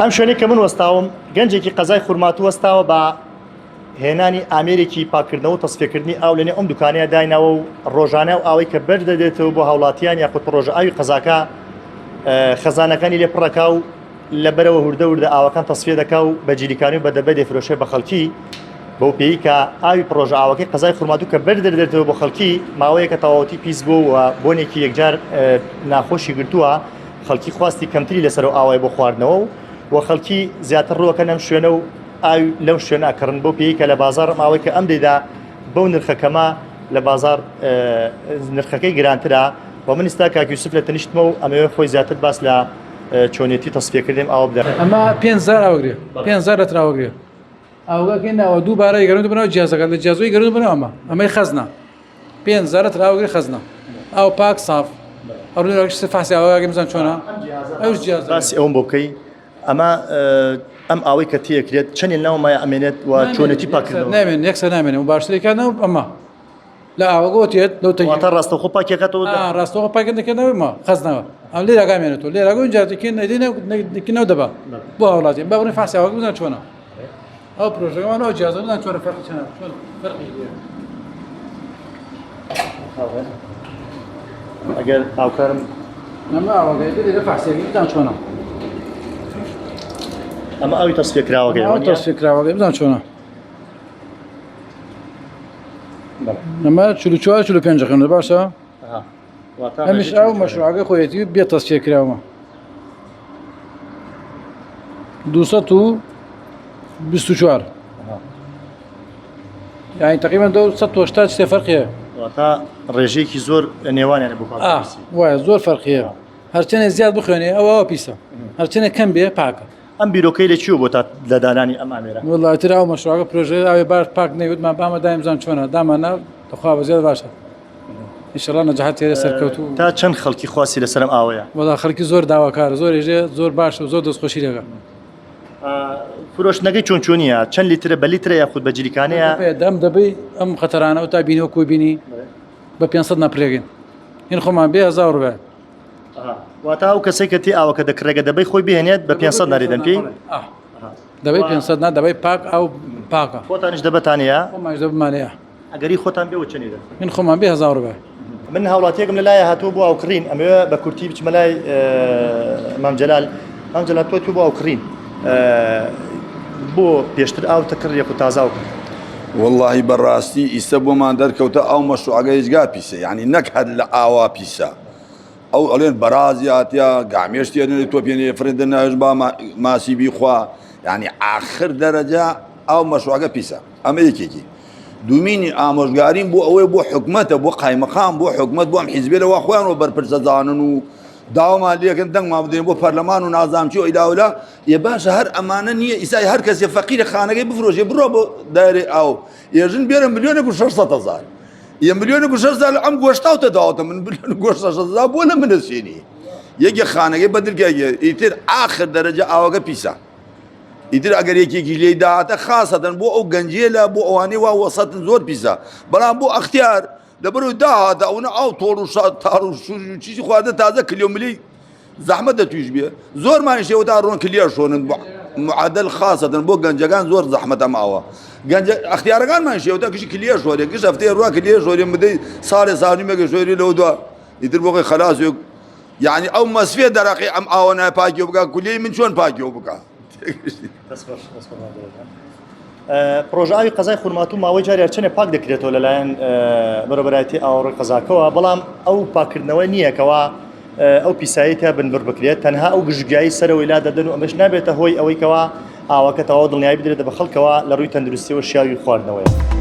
ئەم شوێنەی کە من وەستاوم گەنجێکی قەزای خورماتوو وەستاوە بە هێنانی ئامێرێکی پاکردنەوە و تەسفیەکردنی ئاو لەنێو ئەم دوکانەیە دایناوە و ڕۆژانە ئەو ئاوەی کە بەردەدێتەوە بۆ هاوڵاتیان یاخود پڕۆژە ئاوی قەزاکە خەزانەکانی لێ پڕەکا و لەبەرەوە هوردە وردە ئاوەکان تەسفیە دەکا و بە جیلیکانی و بە دەبە دەیفرۆشێ بە خەڵکی بەو پێی کە ئاوی پڕۆژە ئاوەکەی قەزای خورماتوو کە بەردەدرێتەوە بۆ خەڵکی ماوەیەکە تەواوەتی پیس بوو و بۆنێکی یەکجار ناخۆشی گرتووە خەڵکی خواستی کەمتری لەسەر ئەو ئاوای بۆ خواردنەوە و و خەڵکی زیاتر ڕووەکەن ئەم شوێنە و ئاو لەو شوێنە ئەکڕن بەو پێی کە لە بازاڕ ئەم ئاوەی کە ئەم دەیدا بەو نرخە کەمە لە بازاڕ نرخەکەی گرانترە و من ئستا کاک یوسف لە تەنیشتمە و ئەمەوێ خۆی زیاتر باس لە چۆنیەتی تەسفیەکردنی ئەم ئاوە بدات. ئەمە 5000 ئاوگرێ 5000 لەتر ئاوگرێ ئاوەکەی ناوە دووبارە گەرم بنەوە جیازەکە لە جیازۆی گەرم بنەوە ئەمە ئەمەی خەزنە 5000 لەتر ئاوگرێ خەزنە ئاو پاک ساف ئەو فاسی ئاوەکەی بزان چۆنە ئەو جیاز باسی ئەوم بۆ بکەی ئەمە ئەم ئاوەی کە تێکرێت چەندی ناو مایە ئەمێنێت و چۆنێتی پاکردنەوە نامێن یەکسەر نامێنێ و باشترێکان ئەمە لە ئاوەگەوە تێت لەو تەنگی واتە ڕاستەوخۆ پاکیەکەتەوە آه، ڕاستەوخۆ پاکە دەکەنەوە ما خەزنەوە ئەم لێرە گامێنێتەوە لێرە گۆ اینجا دەکەن نەدەکەنەوە دەبا بۆ هاوڵاتی با بڕین فاسی ئاوەکە بزان چۆنە ئەو پرۆژەکەمان ئەو جیازە بزان چۆنە فەرقی چەنە چۆن فەرقی هەیە ئەگەر هاوکارم ئەمە ئاوەکە لێرە فاسیەکەی بزان چۆنە ئەمە ئاوی تەسفیە کراوەکەی ئەو تەسفیە کراوەکەی بزان چۆنە ئەمە 44 45 خوێنەر باشە ئەمیش ئەو مەشروعەکە خۆیەتی بێ تەسفیە کراوە 224 یعنی تقریبا 280 شتێ فەرقیە واتە ڕێژەیەکی زۆر نێوانیان بۆ وایە زۆر فەرقیە هەرچەنێ زیاد بخوێنێ ئەوە پیسە هەرچەنێ کەم بێ پاکە ئەم بیرۆکەی لە کوێوە بۆ تا لە دانانی ئەم ئامێرە؟ وەڵا ئیتر ئەو مەشروعەکە پرۆژەی ئاوێ باش پاک نەیوت ما بامە دایم بزان چۆنە داماننا تخوا بەزیاد باشە ئیشەڵا نەجاحەت تێرە سەرکەوتوو تا چەند خەڵکی خواستی لەسەر ئەم ئاوەیە؟ وەڵا خەڵکی زۆر داواکارە زۆر ئێژێ زۆر باشە و زۆر دەستخۆشی لێکا. فرۆشتنەکەی چۆن چۆنیە؟ چەند لیترە بە لیترە یاخود بە جلیکانەیە؟ دەم دەبەی ئەم قەتەرانە و تا بینەوە کۆی بینی بە 500 نەپرێگەین هین خۆمان بێ هەزار ڕوبێ واتا ئەو کەسێک کە تی ئاوەکە دەکڕێگە دەبەی خۆی بهێنێت بە 500 ناری دەن پێی دەبەی 500 نا دەبەی پاک ئەو پاکە خۆتانیش دەبەتانەیە خۆمانش دەبمانەیە ئەگەری خۆتان بێ چەنی دەن من خۆمان بێ هەزار بێ من هاوڵاتیەکم لە لایە هاتووە بۆ ئاوکڕین ئەمەوێ بە کورتی بچمە لای مام جەلال مام جەلال تۆ تو بۆ ئاوکڕین بۆ پێشتر ئاو تەکڕ یەک و تازە ئاو کڕ وەڵاهی بەڕاستی ئیسە بۆمان دەرکەوتە ئەو مەشروعەکە هیچگا پیسە یعنی نەک هەر لە ئاوا پیسە ئەو ئەڵێن بەرازی هاتیا گامێش تێنێ تۆپێنێ فرێندە ناوێش با ماسی بیخوا یعنی ئاخر دەرەجە ئەو مەشروعەکە پیسە ئەمە یەکێکی دومینی ئامۆژگاریم بۆ ئەوەی بۆ حکومەتە بۆ قایمەقام بۆ حکومەت بۆ ئەم حیزبێ لەوا خۆیان و بەرپرسە زانن و داوامان لێکن دەنگمان بدەین بۆ پەرلەمان و نازانم چی و ئیلاولا یە باشە هەر ئەمانە نییە ئیسای هەر کەسێ فەقیرە خانەکەی بفرۆشێ بڕۆ بۆ دایرەی ئاو ێژن بێرە ملیۆنێک و 600 هەزار یە ملیۆنێک و 600 هەزار ئەم گۆشتاوتە داوەتە من ملیۆن و گۆشت 600 هەزار بۆ لە منە سێنی یەکێ خانەکەی بەدرکە ئیتر ئاخر دەرەجە ئاوەکە پیسە ئیتر ئەگەر یەکێکی لێی داهاتە خاصەتەن بۆ ئەو گەنجێلە بۆ ئەوانەی وا وەسەتن زۆر پیسە بەڵام بۆ ئەختیار لەبەرەوەی داهاتە ئەونە ئاو تۆڵ و شاد تاڕ و شوژ و چیزی خواردن تازە کلیۆ ملی زەحمەت دەتویش بێ زۆرمان شێوە تا ڕۆن کلیە شۆنن معادل خاصەتەن بۆ گەنجەکان زۆر زەحمەتە ماوە گەنج ئەختیارەکانمان شێوە تا کشی کلیە شۆرێ گشت هەفتەیە ڕوا کلیە شۆرێ مدەی ساڵێ ساڵیمێکە شۆری لەوە دوا ئیتر بۆ خۆی خەلاس وێ یعنی ئەو مەسفێ دەرەقی ئەم ئاوە نای پاکیەوە بکا کولیەی من چۆن پاکیەوە بکا دەست خۆش دەست خۆش مام جەلال جان. پرۆژە ئاوی قەزای خورماتوو ماوەی جارێ چەندێ پاک دەکرێتەوە لەلایەن بەڕێوەبەرایەتی ئاوەڕۆی قەزاکەوە بەڵام ئەو پاکردنەوە نییە کەوا ئەو پیسایی تیا بنبڕ بکرێت تەنها ئەو گژوگیایی سەرەوەی لا دەدەن و ئەمەش نابێتە هۆی ئەوەی کەوا ئاوەکە تەواو دڵنیایی بدرێتە بە خەڵکەوە لە ڕووی تەندروستیەوە شیاوی خواردنەوەیە.